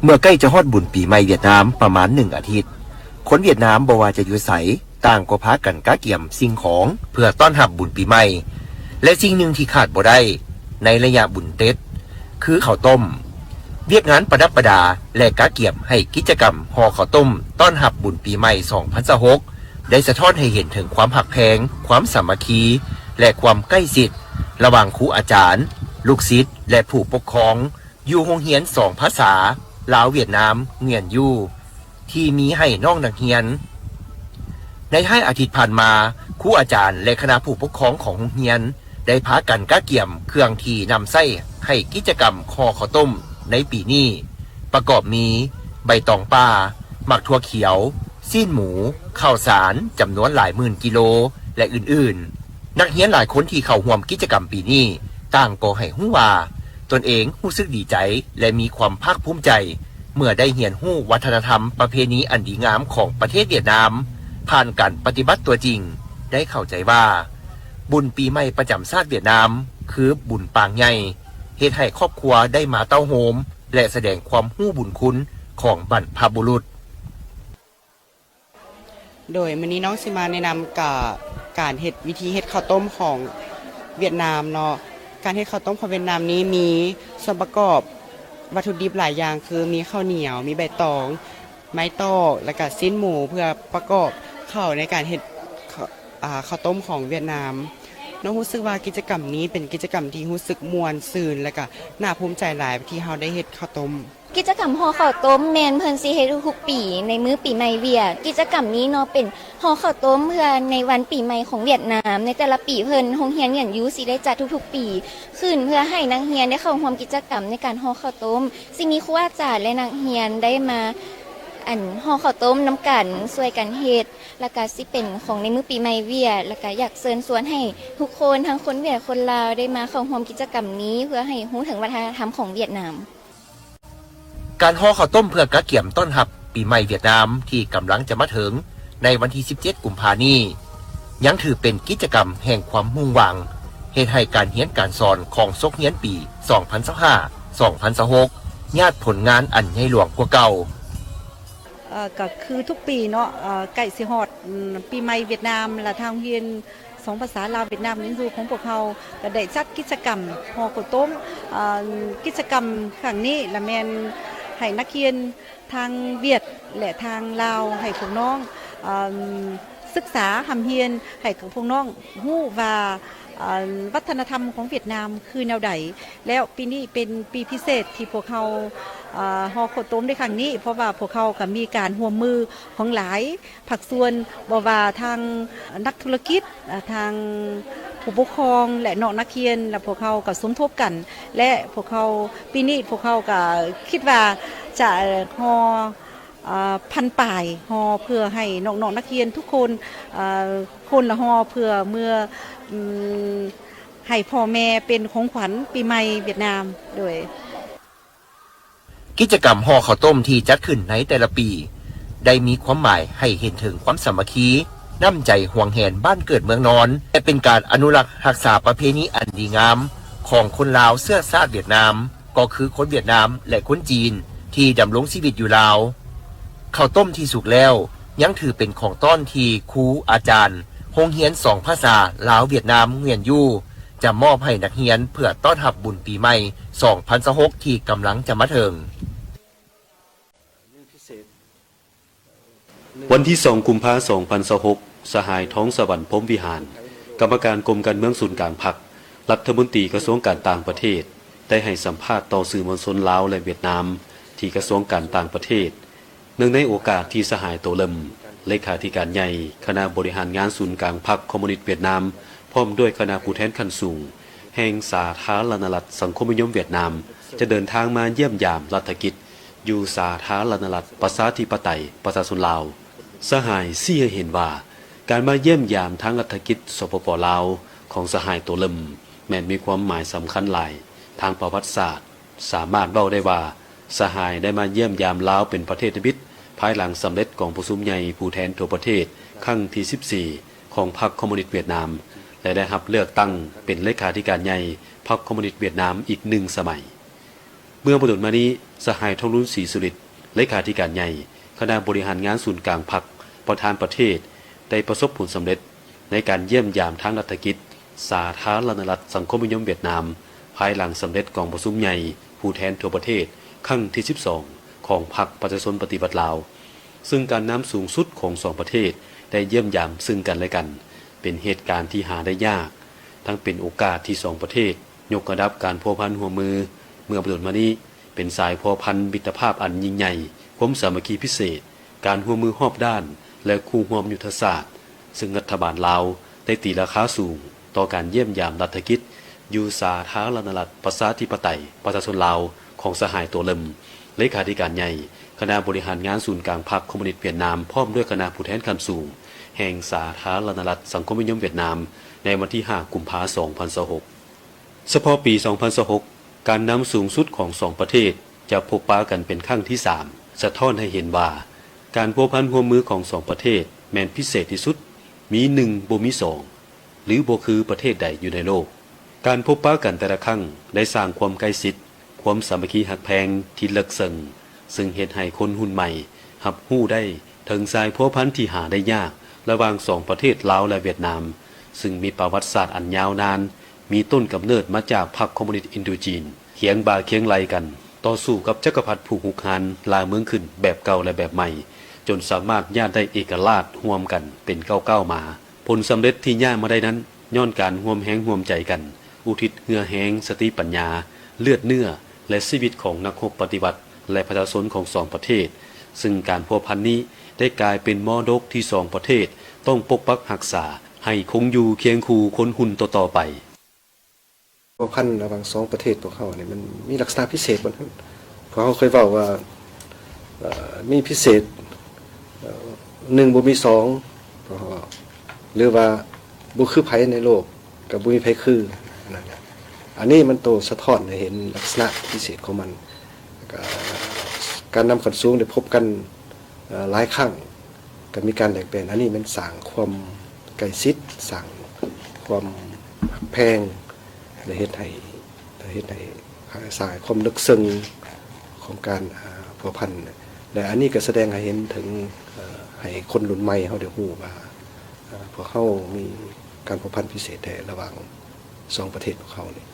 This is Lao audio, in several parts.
ເມື່ອໃກ້ຈະຮອດບຸນປີໃໝ່ຫວຽດນາມປະມານໜຶ່ງອາທິດ, ຄົນຫວຽດນາມບໍ່ວ່າຈະຢູ່ໃສ, ຕ່າງກໍພາກັນກະກຽມສິ່ງຂອງເພື່ອຕ້ອນຮັບບຸນປີໃໝ່ ແລະ ສິ່ງໜຶ່ງທີ່ຂາດບໍ່ໄດ້ໃນໄລຍະບຸນເຕັດ ຄືເຂົ້າຕົ້ມ. ວຽກງານປະດັບປະດາ ແລະ ກະກຽມໃຫ້ກິດຈະກຳຫໍ່ເຂົ້າຕົ້ມຕ້ອນຮັບບຸນປີໃໝ່ສອງພັນຊາວຫົກ ໄດ້ສະທ້ອນໃຫ້ເຫັນເຖິງຄວາມຮັກແພງ, ຄວາມສາມັກຄີ ແລະ ຄວາມໃກ້ຊິດລະຫວ່າງຄູອາຈານ, ລູກສິດ ແລະ ຜູ້ປົກຄອງ ຢູ່ໂຮງຮຽນສອງພາສາ ລາວ-ຫວຽດນາມ ງວຽນຢູ່ ທີ່ມີໃຫ້ນ້ອງນັກຮຽນ. ໃນທ້າຍອາທິດຜ່ານມາ, ຄູອາຈານ ແລະ ຄະນະຜູ້ປົກຄອງຂອງໂຮງຮຽນ ໄດ້ພາກັນກະກຽມເຄື່ອງທີ່ນຳໃຊ້ໃຫ້ກິດຈະກຳຫໍ່ເຂົ້າຕົ້ມໃນປີນີ້ ປະກອບມີ ໃບຕອງປ່າ, ໝາກຖົ່ວຂຽວ, ຊີ້ນໝູ, ເຂົ້າສານຈຳນວນຫຼາຍໝື່ນກິໂລ ແລະ ອື່ນໆ. ນັກຮຽນຫຼາຍຄົນທີ່ເຂົ້າຮ່ວມກິດຈະກຳປີນີ້ ຕ່າງກໍໃຫ້ຮູ້ວ່າ ຕົນເອງຮູ້ສຶກດີໃຈ ແລະ ມີຄວາມພາກພູມໃຈ ເມື່ອໄດ້ຮຽນຮູ້ວັດທະນະທຳປະເພນີອັນດີງາມຂອງປະເທດຫວຽດນາມ ຜ່ານການປະຕິບັດຕົວຈິງ, ໄດ້ເຂົ້າໃຈວ່າ ບຸນປີໃໝ່ປະຈຳຊາດຫວຽດນາມ ຄືບຸນປາງໃຫຍ່, ເຮັດໃຫ້ຄອບຄົວໄດ້ມາເຕົ້າໂຮມ ແລະ ສະແດງຄວາມຮູ້ບຸນຄຸນຂອງບັນພະບຸລຸດ. ໂດຍ ມື້ນີ້ນ້ອງຊິມາແນະນຳກະ ການເຮັດ ວິທີເຮັດເຂົ້າຕົ້ມຂອງຫວຽດນາມເນາະ. ການເຮັດເຂົ້າຕົ້ມຂອງຫວຽດນາມນີ້ມີສ່ວນປະກອບວັດຖຸດິບຫຼາຍຢ່າງ ຄືມີເຂົ້າໜຽວ, ມີໃບຕອງ, ໄມ້ຕອກ ແລ້ວກະຊີ້ນໝູ ເພື່ອປະກອບເຂົ້າໃນການເຮັດ ເຂົ້າ ອາ ເຂົ້າຕົ້ມຂອງຫວຽດນາມ. ນ້ອງຮູ້ສຶກວ່າກິດຈະກຳນີ້ເປັນກິດຈະກຳທີ່ຮູ້ສຶກມ່ວນຊື່ນ ແລ້ວກະໜ້າພູມໃຈຫຼາຍທີ່ເຮົາໄດ້ເຮັດເຂົ້າຕົ້ມ. ກິດຈະກຳຫໍ່ເຂົ້າຕົ້ມແມ່ນເພິ່ນຊິເຮັດທຸກໆປີໃນມື້ປີໃໝ່ຫວຽດ. ກິດຈະກຳນີ້ເນາະ ເປັນຫໍ່ເຂົ້າຕົ້ມເພື່ອໃນວັນປີໃໝ່ຂອງຫວຽດນາມ. ໃນແຕ່ລະປີເພິ່ນ ໂຮງຮຽນຫງຽນຢູ່ຊິໄດ້ຈັດທຸກໆປີຂຶ້ນ ເພື່ອໃຫ້ນັກຮຽນໄດ້ເຂົ້າຮ່ວມກິດຈະກຳໃນການຫໍ່ເຂົ້າຕົ້ມ. ຊິມີຄູອາຈານ ແລະ ນັກຮຽນໄດ້ມາ ອັນ ຫໍ່ເຂົ້າຕົ້ມນຳກັນ ຊ່ວຍກັນເຮັດ ແລ້ວກະຊິເປັນຂອງໃນມື້ປີໃໝ່ຫວຽດ. ແລ້ວກະຢາກເຊີນຊວນໃຫ້ທຸກຄົນ ທັງຄົນຫວຽດ ຄົນລາວ ໄດ້ມາເຂົ້າຮ່ວມກິດຈະກຳນີ້ ເພື່ອໃຫ້ຮູ້ເຖິງວັດທະນະທຳຂອງຫວຽດນາມ. ການຫໍ່ເຂົ້າຕົ້ມເພື່ອກະກຽມຕ້ອນຮັບປີໃໝ່ຫວຽດນາມທີ່ກຳລັງຈະມາເຖິງໃນວັນທີສິບເຈັດ ກຸມພານີ້ ຍັງຖືເປັນກິດຈະກຳແຫ່ງຄວາມມຸ່ງຫວັງ, ເຮັດໃຫ້ການຮຽນການສອນຂອງສົກຮຽນປີສອງພັນຊາວຫ້າ ສອງພັນຊາວຫົກ ຍາດຜົນງານອັນໃຫຍ່ຫຼວງກວ່າເກົ່າ. ເອີ ກໍຄືທຸກປີເນາະ ເອີ ໃກ້ຊິຮອດ ອືມ ປີໃໝ່ຫວຽດນາມ ແລະ ທາງໂຮງຮຽນ ສອງພາສາລາວຫວຽດນາມເປັນຢູ່ຂອງພວກເຮົາກໍໄດ້ຈັດກິດຈະກຳຫໍ່ເຂົ້າຕົ້ມ. ເອີ ກິດຈະກຳຄັ້ງນີ້ລະແມ່ນໃຫ້ນັກຮຽນທາງຫວຽດ ແລະ ທາງລາວ ໃຫ້ພວກນ້ອງ ເອີ ສຶກສາຮ່ຳຮຽນ ໃຫ້ກັບພວກນ້ອງຮູ້ວ່າ ເອີ ວັດທະນະທຳຂອງຫວຽດນາມຄືແນວໃດ. ແລ້ວປີນີ້ເປັນປີພິເສດທີ່ພວກເຮົາ ເອີ ຫໍ່ເຂົ້າຕົ້ມໃນຄັ້ງນີ້ ເພາະວ່າພວກເຮົາກໍມີການຮ່ວມມືຂອງຫຼາຍ ພາກສ່ວນ ບໍ່ວ່າທາງນັກທຸລະກິດ ອາ ທາງຜູ້ປົກຄອງ ແລະ ນ້ອງນັກຮຽນ ແລະ ພວກເຮົາກໍສົມທົບກັນ ແລະ ພວກເຮົາ ປີນີ້ພວກເຮົາກໍຄິດວ່າຈະຫໍ່ ອາ ພັນປາຍຫໍ່ ເພື່ອໃຫ້ນ້ອງໆນັກຮຽນທຸກຄົນ ອາ ຄົນລະຫໍ່ ເພື່ອເມືອ ອືມ ໃຫ້ພໍ່ແມ່ເປັນຂອງຂວັນປີໃໝ່ຫວຽດນາມ. ໂດຍ ກິດຈະກຳຫໍ່ເຂົ້າຕົ້ມທີ່ຈັດຂຶ້ນໃນແຕ່ລະປີ ໄດ້ມີຄວາມໝາຍໃຫ້ເຫັນເຖິງຄວາມສາມັກຄີ, ນ້ຳໃຈຫວງແຫນບ້ານເກີດເມືອງນອນ ແລະ ເປັນການອະນຸລັກຮັກສາປະເພນີອັນດີງາມຂອງຄົນລາວເຊື້ອຊາດຫວຽດນາມ, ກໍຄືຄົນຫວຽດນາມ ແລະ ຄົນຈີນທີ່ດຳລົງຊີວິດຢູ່ລາວ. ເຂົ້າຕົ້ມທີ່ສຸກແລ້ວ ຍັງຖືເປັນຂອງຕ້ອນທີ່ຄູອາຈານໂຮງຮຽນສອງພາສາລາວຫວຽດນາມງວຽນຢູ່ ຈະມອບໃຫ້ນັກຮຽນເພື່ອຕ້ອນຮັບບຸນປີໃໝ່ສອງພັນຊາວຫົກທີ່ກຳລັງຈະມາເຖິງ. ວັນທີສອງ ກຸມພາ ສອງພັນຊາວຫົກ ສະຫາຍ ທອງສະຫວັນ ພົມວິຫານ ກຳມະການກົມການເມືອງສູນກາງພັກ, ລັດຖະມົນຕີກະຊວງການຕ່າງປະເທດ ໄດ້ໃຫ້ສຳພາດຕໍ່ສື່ມວນຊົນລາວ ແລະ ຫວຽດນາມ ທີ່ກະຊວງການຕ່າງປະເທດ. ເນື່ອງໃນໂອກາດທີ່ສະຫາຍ ໂຕເລິມ ເລຂາທິການໃຫຍ່ຄະນະບໍລິຫານງານສູນກາງພັກຄອມມູນິດຫວຽດນາມ ພ້ອມດ້ວຍຄະນະຜູ້ແທນຂັ້ນສູງແຫ່ງສາທາລະນະລັດສັງຄົມນິຍົມຫວຽດນາມ ຈະເດີນທາງມາຢ້ຽມຢາມລັດຖະກິດຢູ່ສາທາລະນະລັດປະຊາທິປະໄຕປະຊາຊົນລາວ. ສະຫາຍຊີ້ໃຫ້ເຫັນວ່າ ການມາຢ້ຽມຢາມທາງລັດຖະກິດ ສປປ ລາວ ຂອງສະຫາຍ ໂຕເລິມ ແມ່ນມີຄວາມໝາຍສຳຄັນຫຼາຍທາງປະຫວັດສາດ. ສາມາດເວົ້າໄດ້ວ່າ ສະຫາຍໄດ້ມາຢ້ຽມຢາມລາວເປັນປະເທດທຳອິດ ພາຍຫຼັງສຳເລັດກອງປະຊຸມໃຫຍ່ຜູ້ແທນທົ່ວປະເທດຄັ້ງທີສິບສີ່ ຂອງພັກຄອມມູນິດຫວຽດນາມ ແລະ ໄດ້ຮັບເລືອກຕັ້ງເປັນເລຂາທິການໃຫຍ່ພັກຄອມມູນິດຫວຽດນາມອີກໜຶ່ງສະໄໝ. ເມື່ອບໍ່ດົນມານີ້, ສະຫາຍ ທອງລຸນ ສີສຸລິດ ເລຂາທິການໃຫຍ່ ຄະນະບໍລິຫານງານສູນກາງພັກ, ປະທານປະເທດ ໄດ້ປະສົບຜົນສຳເລັດໃນການຢ້ຽມຢາມທາງລັດຖະກິດ ສາທາລະນະລັດສັງຄົມນິຍົມຫວຽດນາມ, ພາຍຫຼັງສຳເລັດກອງປະຊຸມໃຫຍ່ຜູ້ແທນທົ່ວປະເທດ ຄັ້ງທີສິບສອງ ຂອງພັກປະຊາຊົນປະຕິວັດລາວ, ຊຶ່ງການນຳສູງສຸດຂອງສອງປະເທດໄດ້ຢ້ຽມຢາມຊຶ່ງກັນແລະກັນ ເປັນເຫດການທີ່ຫາໄດ້ຍາກ, ທັງເປັນໂອກາດທີ່ສອງປະເທດຍົກລະດັບການພົວພັນຮ່ວມມື. ເມື່ອບໍ່ດົນມານີ້ ເປັນສາຍພົວພັນມິດຕະພາບອັນຍິ່ງໃຫຍ່, ຄວາມສາມັກຄີພິເສດ, ການຮ່ວມມືຮອບດ້ານ ແລະ ຄູ່ຮ່ວມຍຸດທະສາດ, ຊຶ່ງລັດຖະບານລາວໄດ້ຕີລາຄາສູງຕໍ່ການຢ້ຽມຢາມລັດຖະກິດຢູ່ສາທາລະນະລັດປະຊາທິປະໄຕປະຊາຊົນລາວຂອງສະຫາຍ ໂຕເລິມ ເລຂາທິການໃຫຍ່ ຄະນະບໍລິຫານງານສູນກາງພັກຄອມມູນິດຫວຽດນາມ ພ້ອມດ້ວຍຄະນະຜູ້ແທນຂັ້ນສູງແຫ່ງສາທາລະນະລັດສັງຄົມນິຍົມຫວຽດນາມ ໃນວັນທີຫ້າ ກຸມພາ ສອງພັນຊາວຫົກ. ສະເພາະປີສອງພັນຊາວຫົກ ການນຳສູງສຸດຂອງສອງປະເທດຈະພົບປະກັນເປັນຄັ້ງທີສາມ ສະທ້ອນໃຫ້ເຫັນວ່າ ການພົວພັນຮ່ວມມືຂອງສອງປະເທດແມ່ນພິເສດທີ່ສຸດ, ມີໜຶ່ງບໍ່ມີສອງ ຫຼື ບໍ່ຄືປະເທດໃດຢູ່ໃນໂລກ. ການພົບປະກັນແຕ່ລະຄັ້ງໄດ້ສ້າງຄວາມໃກ້ຊິດ, ຄວາມສາມັກຄີຮັກແພງທີ່ເລິກເຊິ່ງ, ຊຶ່ງເຮັດໃຫ້ຄົນຮຸ່ນໃໝ່ຮັບຮູ້ໄດ້ເຖິງສາຍພົວພັນທີ່ຫາໄດ້ຍາກລະຫວ່າງສອງປະເທດລາວ ແລະ ຫວຽດນາມ, ຊຶ່ງມີປະຫວັດສາດອັນຍາວນານ, ມີຕົ້ນກຳເນີດມາຈາກພັກຄອມມູນິດອິນໂດຈີນ, ຄຽງບ່າຄຽງໄຫຼ່ກັນຕໍ່ສູ້ກັບຈັກກະພັດຜູ້ຮຸກຮານລ່າເມືອງຂຶ້ນແບບເກົ່າ ແລະ ແບບໃໝ່, ຈົນສາມາດຍາດໄດ້ເອກະລາດຮ່ວມກັນເປັນກ້າວໆມາ. ຜົນສຳເລັດທີ່ຍາດມາໄດ້ນັ້ນ ຍ້ອນການຮ່ວມແຮງຮ່ວມໃຈກັນ ອຸທິດເຫື່ອແຮງ, ສະຕິປັນຍາ, ເລືອດເນື້ອ ແລະ ຊີວິດຂອງນັກຮົບປະຕິວັດ ແລະ ປະຊາຊົນຂອງສອງປະເທດ, ຊຶ່ງການພົວພັນນີ້ໄດ້ກາຍເປັນມໍລະດົກທີ່ສອງປະເທດຕ້ອງປົກປັກຮັກສາໃຫ້ຄົງຢູ່ຄຽງຄູ່ຄົນຮຸ່ນຕໍ່ໆໄປ. ພົວພັນລະຫວ່າງສອງປະເທດພວກເຮົານີ້ ມັນມີລັກສະນະພິເສດບໍ່? ພວກເຮົາເຄີຍເວົ້າວ່າ ເອີ ມີພິເສດ ເອີ ໜຶ່ງບໍ່ມີສອງ ເພາະວ່າ ຫຼືວ່າບໍ່ຄືໃຜໃນໂລກ ກໍບໍ່ມີໃຜຄື ອັນນັ້ນແຫຼະ. ອັນນີ້ມັນໂຕສະທ້ອນໃຫ້ເຫັນລັກສະນະພິເສດຂອງມັນ. ແລ້ວກໍການນຳຂັ້ນສູງໄດ້ພົບກັນ ເອີ ຫຼາຍຄັ້ງ ກໍມີການແລກປ່ຽນ. ອັນນີ້ມັນສ້າງຄວາມໃກ້ຊິດ, ສ້າງຄວາມຮັກແພງ ແລະ ເຮັດໃຫ້ ເຮັດໃຫ້ ສ້າງຄວາມເລິກເຊິ່ງຂອງການ ເອີ ພົວພັນ ແລະ ອັນນີ້ກໍສະແດງໃຫ້ເຫັນເຖິງ ເອີ ໃຫ້ຄົນລຸ້ນໃໝ່ເຮົາໄດ້ຮູ້ວ່າ ເອີ ພວກເຮົາມີການພົວພັນພິເສດແທ້ລະຫວ່າງສອງປະເທດພວກເຮົານີ້.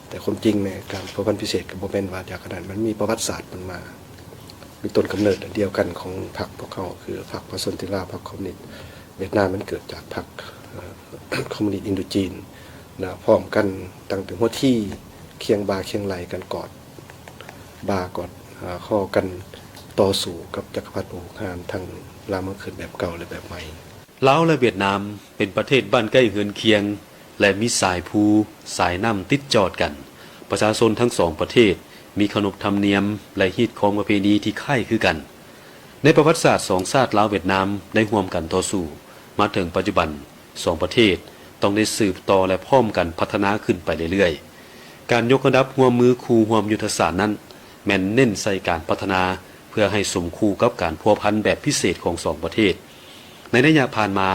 ແຕ່ຄວາມຈິງແມ່ນການພົວພັນພິເສດກໍບໍ່ແມ່ນວ່າຈາກອັນນັ້ນ, ມັນມີປະຫວັດສາດມັນມາ, ມີຕົ້ນກຳເນີດອັນດຽວກັນຂອງພັກພວກເຮົາ ຄືພັກປະຊາຊົນຕິລາວ, ພັກຄອມມູນິດຫວຽດນາມ ມັນເກີດຈາກພັກ ເອີ ຄອມມູນິດອິນໂດຈີນ ນະ ພ້ອມກັນຕັ້ງແຕ່ຫົວທີ ຄຽງບ່າຄຽງໄຫຼ່ກັນ ກອດບ່າກອດ ເອີ ຄໍກັນຕໍ່ສູ້ກັບຈັກກະພັດຜູ້ຮຸກຮານ ທັງລ່າເມືອງຂຶ້ນແບບເກົ່າ ແລະ ແບບໃໝ່. ລາວ ແລະ ຫວຽດນາມ ເປັນປະເທດບ້ານໃກ້ເຮືອນຄຽງ ແລະ ມີສາຍພູ ສາຍນ້ຳຕິດຈອດກັນ. ປະຊາຊົນທັງສອງປະເທດມີຂະໜົບທຳນຽມ ແລະ ຮີດຄອງປະເພນີທີ່ຄ້າຍຄືກັນ. ໃນປະຫວັດສາດ ສອງຊາດລາວ-ຫວຽດນາມໄດ້ຮ່ວມກັນຕໍ່ສູ້ມາເຖິງປັດຈຸບັນ, ສອງປະເທດຕ້ອງໄດ້ສືບຕໍ່ ແລະ ພ້ອມກັນພັດທະນາຂຶ້ນໄປເລື້ອຍໆ. ການຍົກລະດັບຮ່ວມມືຄູ່ຮ່ວມຍຸດທະສາດນັ້ນ ແມ່ນເນັ້ນໃສ່ການພັດທະນາເພື່ອໃຫ້ສົມຄູ່ກັບການພົວພັນແບບພິເສດຂອງສອງປະເທດ. ໃນໄລຍະຜ່ານມາ,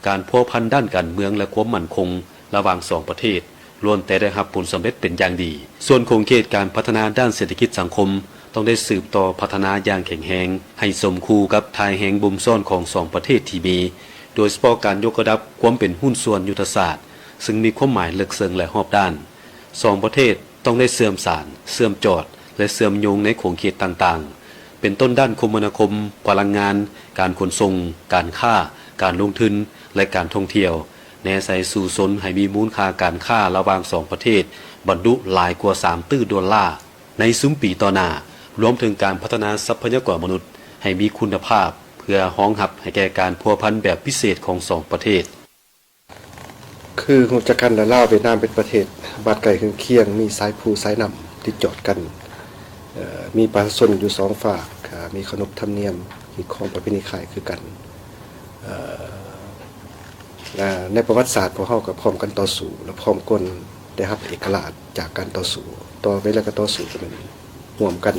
ການພົວພັນດ້ານການເມືອງ ແລະ ຄວາມໝັ້ນຄົງລະຫວ່າງສອງປະເທດ ລ້ວນແຕ່ໄດ້ຮັບຜົນສຳເລັດເປັນຢ່າງດີ. ສ່ວນຂົງເຂດການພັດທະນາດ້ານເສດຖະກິດສັງຄົມ ຕ້ອງໄດ້ສືບຕໍ່ພັດທະນາຢ່າງແຂງແຮງ ໃຫ້ສົມຄູ່ກັບທ່າແຮງບົ່ມຊ້ອນຂອງສອງປະເທດທີ່ມີ, ໂດຍສະເພາະການຍົກລະດັບຄວາມເປັນຫຸ້ນສ່ວນຍຸດທະສາດ, ຊຶ່ງມີຄວາມໝາຍເລິກເຊິ່ງ ແລະ ຮອບດ້ານ. ສອງປະເທດຕ້ອງໄດ້ເຊື່ອມສານ, ເຊື່ອມຈອດ ແລະ ເຊື່ອມໂຍງໃນຂົງເຂດຕ່າງໆ ເປັນຕົ້ນດ້ານຄົມມະນາຄົມ, ພະລັງງານ, ການຂົນສົ່ງ, ການຄ້າ, ການລົງທຶນ ແລະ ການທ່ອງທ່ຽວ, ແນໃສ່ສູ້ຊົນໃຫ້ມີມູນຄ່າການຄ້າລະຫວ່າງສອງປະເທດບັນລຸຫຼາຍກວ່າສາມຕື້ໂດລາໃນຊຸມປີຕໍ່ໜ້າ, ລວມເຖິງການພັດທະນາຊັບພະຍາກອນມະນຸດໃຫ້ມີຄຸນນະພາບ ເພື່ອຮອງຮັບໃຫ້ແກ່ການພົວພັນແບບພິເສດຂອງສອງປະເທດ. ຄືຮູ້ຈັກກັນແລ້ວ, ລາວຫວຽດນາມເປັນປະເທດບ້ານໃກ້ເຮືອນຄຽງ, ມີສາຍພູສາຍນ້ຳຕິດຈອດກັນ, ເອີ ມີປະຊາຊົນຢູ່ສອງຟາກ, ເອີ ມີຂະໜົບທຳນຽມຮີດຄອງປະເພນີຄ້າຍຄືກັນ, ເອີ ແລະ ໃນປະຫວັດສາດ ພວກເຮົາກໍພ້ອມກັນຕໍ່ສູ້ ແລະ ພ້ອມກັນໄດ້ຮັບເອກະລາດຈາກການຕໍ່ສູ້, ຕໍ່ໄປແລ້ວກໍຕໍ່ສູ້ກັນຮ່ວມກັນ.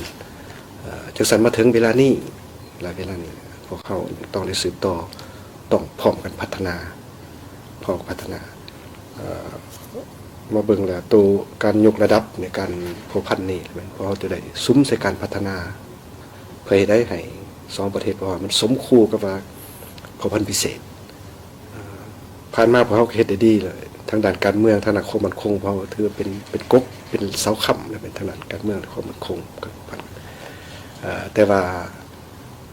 ເອີ ຈັ່ງຊັ້ນມາເຖິງເວລານີ້ ແລະ ເວລານີ້ພວກເຮົາຕ້ອງໄດ້ສືບຕໍ່, ຕ້ອງພ້ອມກັນພັດທະນາ, ພ້ອມກັນພັດທະນາ. ເອີ ມາເບິ່ງແລ້ວ ໂຕການຍົກລະດັບໃນການພົວພັນນີ້ ແມ່ນພວກເຮົາຈະໄດ້ສຸມໃສ່ການພັດທະນາ ເພື່ອເຮັດໃດໃຫ້ສອງປະເທດ ເພາະວ່າມັນສົມຄູ່ກັບວ່າພົວພັນພິເສດ. ເອີ ຜ່ານມາພວກເຮົາກໍເຮັດໄດ້ດີແລ້ວ ທາງດ້ານການເມືອງ ທາງດ້ານຄວາມໝັ້ນຄົງ ພວກເຮົາກໍຖືວ່າເປັນ ເປັນກົກ ເປັນເສົາຄ້ຳແລ້ວ ເປັນທາງດ້ານການເມືອງ ແລະ ຄວາມໝັ້ນຄົງ. ເອີ ແຕ່ວ່າ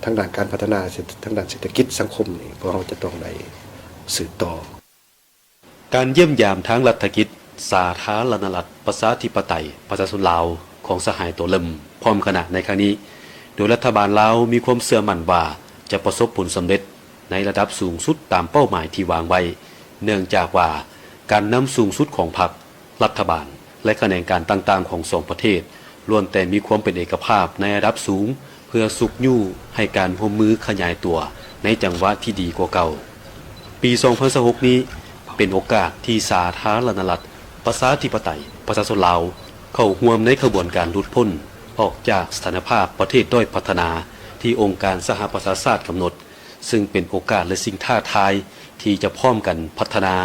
ທາງດ້ານການພັດທະນາ ເສດ ທາງດ້ານເສດຖະກິດສັງຄົມນີ້ ພວກເຮົາຈະຕ້ອງໄດ້ສືບຕໍ່. ການຢ້ຽມຢາມທາງລັດຖະກິດສາທາລະນະລັດ ປະຊາທິປະໄຕ ປະຊາຊົນລາວ ຂອງສະຫາຍໂຕເລິມ ພ້ອມຄະນະໃນຄັ້ງນີ້ ໂດຍລັດຖະບານລາວມີຄວາມເຊື່ອໝັ້ນວ່າ ຈະປະສົບຜົນສຳເລັດໃນລະດັບສູງສຸດຕາມເປົ້າໝາຍທີ່ວາງໄວ້, ເນື່ອງຈາກວ່າການນຳສູງສຸດຂອງພັກ, ລັດຖະບານ ແລະ ຂະແໜງການຕ່າງໆຂອງສອງປະເທດ ລ້ວນແຕ່ມີຄວາມເປັນເອກະພາບໃນລະດັບສູງ ເພື່ອຊຸກຍູ້ໃຫ້ການຮ່ວມມືຂະຫຍາຍຕົວໃນຈັງຫວະທີ່ດີກວ່າເກົ່າ. ປີສອງພັນຊາວຫົກນີ້ ເປັນໂອກາດທີ່ສາທາລະນະລັດ ປະຊາທິປະໄຕ ປະຊາຊົນລາວ ເຂົ້າຮ່ວມໃນຂະບວນການຫຼຸດພົ້ນອອກຈາກສະຖານະພາບປະເທດດ້ອຍພັດທະນາ ທີ່ອົງການສະຫະປະຊາຊາດກຳນົດ, ຊຶ່ງເປັນໂອກາດ ແລະ ສິ່ງທ້າທາຍທີ່ຈະພ້ອມກັນພັດທະນາ,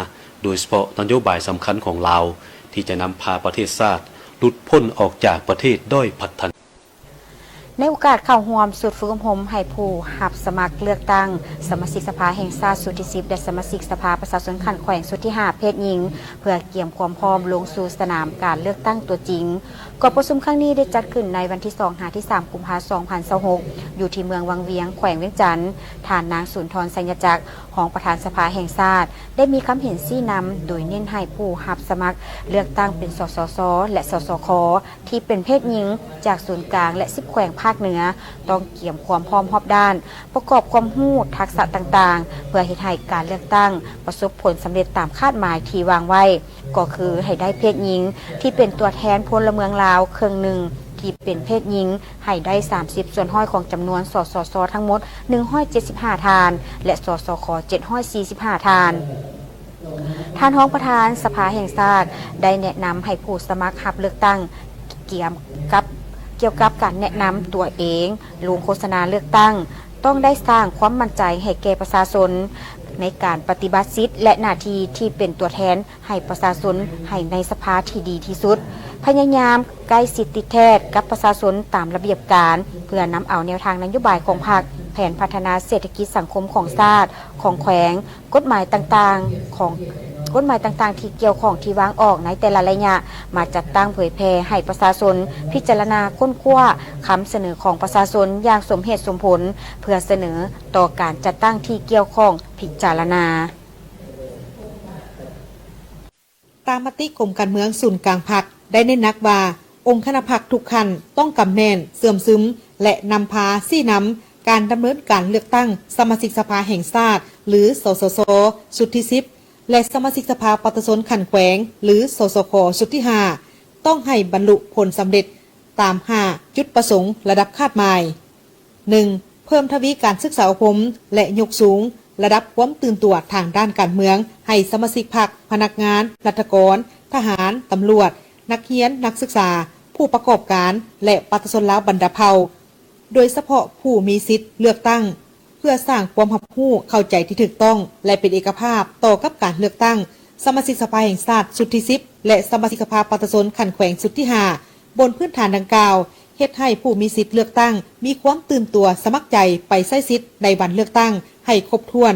ໂດຍສະເພາະນະໂຍບາຍສຳຄັນຂອງລາວ ທີ່ຈະນຳພາປະເທດຊາດຫຼຸດພົ້ນອອກຈາກປະເທດດ້ອຍພັດທະນາ. ໃນໂອກາດເຂົ້າຮ່ວມຊຸດຝຶກອົບຮົມໃຫ້ຜູ້ຮັບສະໝັກເລືອກຕັ້ງສະມາຊິກສະພາແຫ່ງຊາດຊຸດທີສິບ ແລະ ສະມາຊິກສະພາປະຊາຊົນຂັ້ນແຂວງຊຸດທີຫ້າເພດຍິງ ເພື່ອກຽມຄວາມພ້ອມລົງສູ່ສະໜາມການເລືອກຕັ້ງຕົວຈິງ. ກອງປະຊຸມຄັ້ງນີ້ໄດ້ຈັດຂຶ້ນໃນວັນທີສອງຫາທີສາມ ກຸມພາ ສອງພັນຊາວຫົກ ຢູ່ທີ່ເມືອງວັງວຽງ ແຂວງວຽງຈັນ. ທ່ານນາງ ສຸນທອນ ໄຊຍະຈັກ ຮອງປະທານສະພາແຫ່ງຊາດ ໄດ້ມີຄຳເຫັນຊີ້ນຳ ໂດຍເນັ້ນໃຫ້ຜູ້ຮັບສະໝັກເລືອກຕັ້ງເປັນ ສສຊ ແລະ ສສຄ ທີ່ເປັນເພດຍິງຈາກສູນກາງ ແລະ ສິບແຂວງພາກເໜືອ ຕ້ອງກຽມຄວາມພ້ອມຮອບດ້ານ, ປະກອບຄວາມຮູ້ທັກສະຕ່າງໆ ເພື່ອເຮັດໃຫ້ການເລືອກຕັ້ງປະສົບຜົນສຳເລັດຕາມຄາດໝາຍທີ່ວາງໄວ້, ກໍຄືໃຫ້ໄດ້ເພດຍິງທີ່ເປັນຕົວແທນພົນລະເມືອງລາວເຄິ່ງໜຶ່ງ ທີ່ເປັນເພດຍິງ ໃຫ້ໄດ້ສາມສິບສ່ວນຮ້ອຍຂອງຈຳນວນ ສສຊ ທັງໝົດ ໜຶ່ງຮ້ອຍເຈັດສິບຫ້າທ່ານ ແລະ ສສຄ ເຈັດຮ້ອຍສີ່ສິບຫ້າທ່ານ. ທ່ານຮອງປະທານສະພາແຫ່ງຊາດ ໄດ້ແນະນຳໃຫ້ຜູ້ສະໝັກຮັບເລືອກຕັ້ງ ກຽມກັບ ກ່ຽວກັບການແນະນຳຕົວເອງ, ລົງໂຄສະນາເລືອກຕັ້ງ, ຕ້ອງໄດ້ສ້າງຄວາມໝັ້ນໃຈໃຫ້ແກ່ປະຊາຊົນ ໃນການປະຕິບັດສິດ ແລະ ໜ້າທີ່ທີ່ເປັນຕົວແທນໃຫ້ປະຊາຊົນ ໃຫ້ໃນສະພາທີ່ດີທີ່ສຸດ, ພະຍາຍາມໃກ້ຊິດຕິດແທດກັບປະຊາຊົນຕາມລະບຽບການ ເພື່ອນຳເອົາແນວທາງນະໂຍບາຍຂອງພັກ, ແຜນພັດທະນາເສດຖະກິດສັງຄົມຂອງຊາດ, ຂອງແຂວງ, ກົດໝາຍຕ່າງໆ ຂອງ ກົດໝາຍຕ່າງໆທີ່ກ່ຽວຂ້ອງທີ່ວາງອອກໃນແຕ່ລະໄລຍະ ມາຈັດຕັ້ງເຜີຍແຜ່ໃຫ້ປະຊາຊົນພິຈາລະນາຄົ້ນຄວ້າຄຳສະເໜີຂອງປະຊາຊົນຢ່າງສົມເຫດສົມຜົນ ເພື່ອສະເໜີຕໍ່ການຈັດຕັ້ງທີ່ກ່ຽວຂ້ອງພິຈາລະນາ. ຕາມມະຕິກົມການເມືອງສູນກາງພັກ ໄດ້ເນັ້ນໜັກວ່າ ອົງຄະນະພັກທຸກຂັ້ນຕ້ອງກຳແໜ້ນ, ເຊື່ອມຊຶມ ແລະ ນຳພາຊີ້ນຳການດຳເນີນການເລືອກຕັ້ງສະມາຊິກສະພາແຫ່ງຊາດ ຫຼື ສສຊ ຊຸດທີສິບ ແລະ ສະມາຊິກສະພາປະຊາຊົນຂັ້ນແຂວງ ຫຼື ສສຂ ຊຸດທີຫ້າ ຕ້ອງໃຫ້ບັນລຸຜົນສຳເລັດຕາມຫ້າຈຸດປະສົງລະດັບຄາດໝາຍ. ໜຶ່ງ, ເພີ່ມທະວີການສຶກສາອົບຮົມ ແລະ ຍົກສູງລະດັບຄວາມຕື່ນຕົວທາງດ້ານການເມືອງໃຫ້ສະມາຊິກພັກ, ພະນັກງານ, ລັດຖະກອນ, ທະຫານ, ຕຳຫຼວດ, ນັກຮຽນ, ນັກສຶກສາ, ຜູ້ປະກອບການ ແລະ ປະຊາຊົນລາວບັນດາເຜົ່າ, ໂດຍສະເພາະຜູ້ມີສິດເລືອກຕັ້ງ, ເພື່ອສ້າງຄວາມຮັບຮູ້ເຂົ້າໃຈທີ່ຖືກຕ້ອງ ແລະ ເປັນເອກະພາບຕໍ່ກັບການເລືອກຕັ້ງສະມາຊິກສະພາແຫ່ງຊາດຊຸດທີສິບ ແລະ ສະມາຊິກສະພາປະຊາຊົນຂັ້ນແຂວງຊຸດທີຫ້າ. ບົນພື້ນຖານດັ່ງກ່າວ, ເຮັດໃຫ້ຜູ້ມີສິດເລືອກຕັ້ງມີຄວາມຕື່ນຕົວສະໝັກໃຈໄປໃຊ້ສິດໃນວັນເລືອກຕັ້ງໃຫ້ຄົບຖ້ວນ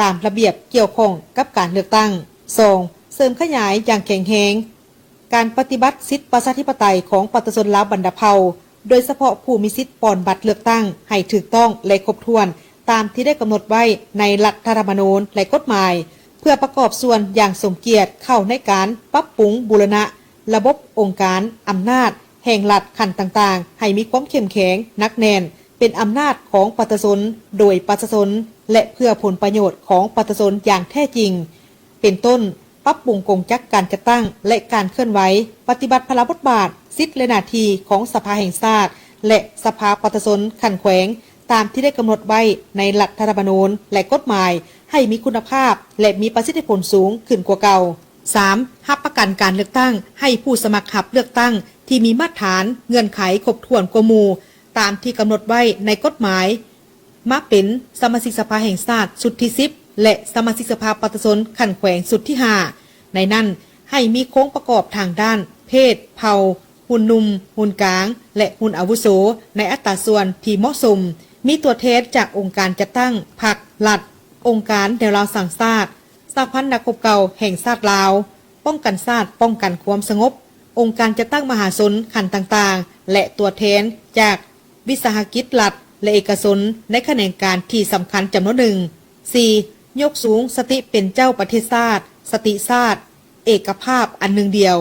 ຕາມລະບຽບກ່ຽວຂ້ອງກັບການເລືອກຕັ້ງ. ສອງ, ເສີມຂະຫຍາຍຢ່າງແຂງແຮງການປະຕິບັດສິດປະຊາທິປະໄຕຂອງປະຊາຊົນລາວບັນດາເຜົ່າ, ໂດຍສະເພາະຜູ້ມີສິດປ່ອນບັດເລືອກຕັ້ງໃຫ້ຖືກຕ້ອງ ແລະ ຄົບຖ້ວນຕາມທີ່ໄດ້ກຳນົດໄວ້ໃນລັດຖະທຳມະນູນ ແລະ ກົດໝາຍ, ເພື່ອປະກອບສ່ວນຢ່າງສົມກຽດເຂົ້າໃນການປັບປຸງບູລະນະລະບົບອົງການອຳນາດ ແຫ່ງລັດຂັ້ນຕ່າງໆ ໃຫ້ມີຄວາມເຂັ້ມແຂງ, ໜັກແໜ້ນ, ເປັນອຳນາດຂອງປະຊາຊົນ, ໂດຍປະຊາຊົນ ແລະ ເພື່ອຜົນປະໂຫຍດຂອງປະຊາຊົນຢ່າງແທ້ຈິງ, ເປັນຕົ້ນ, ປັບປຸງກົງຈັກການຈັດຕັ້ງ ແລະ ການເຄື່ອນໄຫວ, ປະຕິບັດພາລະບົດບາດ, ສິດ ແລະ ໜ້າທີ່ຂອງສະພາແຫ່ງຊາດ ແລະ ສະພາປະຊາຊົນຂັ້ນແຂວງ ຕາມທີ່ໄດ້ກຳນົດໄວ້ໃນລັດຖະທຳມະນູນ ແລະ ກົດໝາຍ ໃຫ້ມີຄຸນນະພາບ ແລະ ມີປະສິດທິຜົນສູງຂຶ້ນກວ່າເກົ່າ. ສາມ, ຮັບປະກັນການເລືອກຕັ້ງໃຫ້ຜູ້ສະໝັກຮັບເລືອກຕັ້ງທີ່ມີມາດຖານເງື່ອນໄຂຄົບຖ້ວນກວ່າໝູ່ ຕາມທີ່ກຳນົດໄວ້ໃນກົດໝາຍ ມາເປັນສະມາຊິກສະພາແຫ່ງຊາດຊຸດທີສິບ ແລະ ສະມາຊິກສະພາປະຊາຊົນຂັ້ນແຂວງຊຸດທີຫ້າ. ໃນນັ້ນ, ໃຫ້ມີໂຄງປະກອບທາງດ້ານເພດ, ເຜົ່າ, ຮຸ່ນໜຸ່ມ, ຮຸ່ນກາງ ແລະ ຮຸ່ນອາວຸໂສ ໃນອັດຕາສ່ວນທີ່ເໝາະສົມ, ມີຕົວແທນຈາກອົງການຈັດຕັ້ງພັກ, ລັດ, ອົງການແນວລາວສ້າງຊາດ, ສະຫະພັນນັກຮົບເກົ່າແຫ່ງຊາດລາວ, ປ້ອງກັນຊາດ, ປ້ອງກັນຄວາມສະຫງົບ, ອົງການຈັດຕັ້ງມະຫາຊົນຂັ້ນຕ່າງໆ ແລະ ຕົວແທນຈາກວິສາຫະກິດລັດ ແລະ ເອກະຊົນໃນຂະແໜງການທີ່ສຳຄັນຈຳນວນໜຶ່ງ. ສີ່, ຍົກສູງສະຕິເປັນເຈົ້າປະເທດຊາດ, ສະຕິຊາດ, ເອກະພາບອັນໜຶ່ງດຽວ,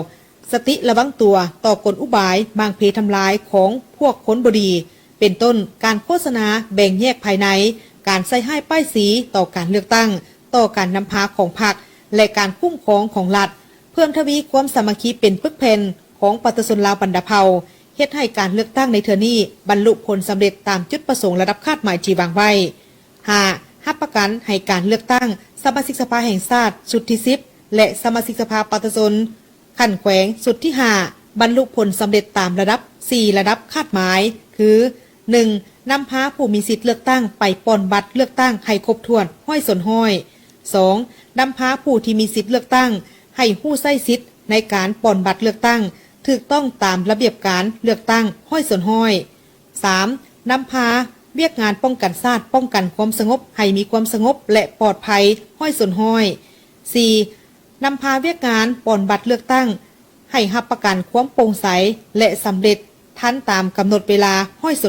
ສະຕິລະວັງຕົວຕໍ່ກົນອຸບາຍມ້າງເພທຳລາຍຂອງພວກຄົນບໍ່ດີ, ເປັນຕົ້ນ ການໂຄສະນາແບ່ງແຍກພາຍໃນ, ການໃສ່ຮ້າຍປ້າຍສີຕໍ່ການເລືອກຕັ້ງ, ຕໍ່ການນຳພາຂອງພັກ ແລະ ການຄຸ້ມຄອງຂອງລັດ, ເພີ່ມທະວີຄວາມສາມັກຄີເປັນປຶກແຜ່ນຂອງປະຊາຊົນລາວບັນດາເຜົ່າ, ເຮັດໃຫ້ການເລືອກຕັ້ງໃນເທື່ອນີ້ບັນລຸຜົນສຳເລັດຕາມຈຸດປະສົງລະດັບຄາດໝາຍທີ່ວາງໄວ້. ຫ້າ, ຮັບປະກັນໃຫ້ການເລືອກຕັ້ງສະມາຊິກສະພາແຫ່ງຊາດຊຸດທີສິບ ແລະ ສະມາຊິກສະພາປະຊາຊົນຂັ້ນແຂວງຊຸດທີຫ້າ ບັນລຸຜົນສຳເລັດຕາມລະດັບສີ່ລະດັບຄາດໝາຍ ຄື ໜຶ່ງ, ນຳພາຜູ້ມີສິດເລືອກຕັ້ງໄປປ່ອນບັດເລືອກຕັ້ງໃຫ້ຄົບຖ້ວນຮ້ອຍສ່ວນຮ້ອຍ. ສອງ, ນຳພາຜູ້ທີ່ມີສິດເລືອກຕັ້ງໃຫ້ຮູ້ໃຊ້ສິດໃນການປ່ອນບັດເລືອກຕັ້ງຖືກຕ້ອງຕາມລະບຽບການເລືອກຕັ້ງຮ້ອຍສ່ວນຮ້ອຍ. ສາມ, ນຳພາວຽກງານປ້ອງກັນຊາດ, ປ້ອງກັນຄວາມສະຫງົບໃຫ້ມີຄວາມສະຫງົບ ແລະ ປອດໄພຮ້ອຍສ່ວນຮ້ອຍ. ສີ່, ນຳພາວຽກງານປ່ອນບັດເລືອກຕັ້ງໃຫ້ຮັບປະກັນຄວາມໂປ່ງໃສ ແລະ ສຳເລັດທັນຕາມກຳນົດເວລາຮ້ອຍສ່ວນ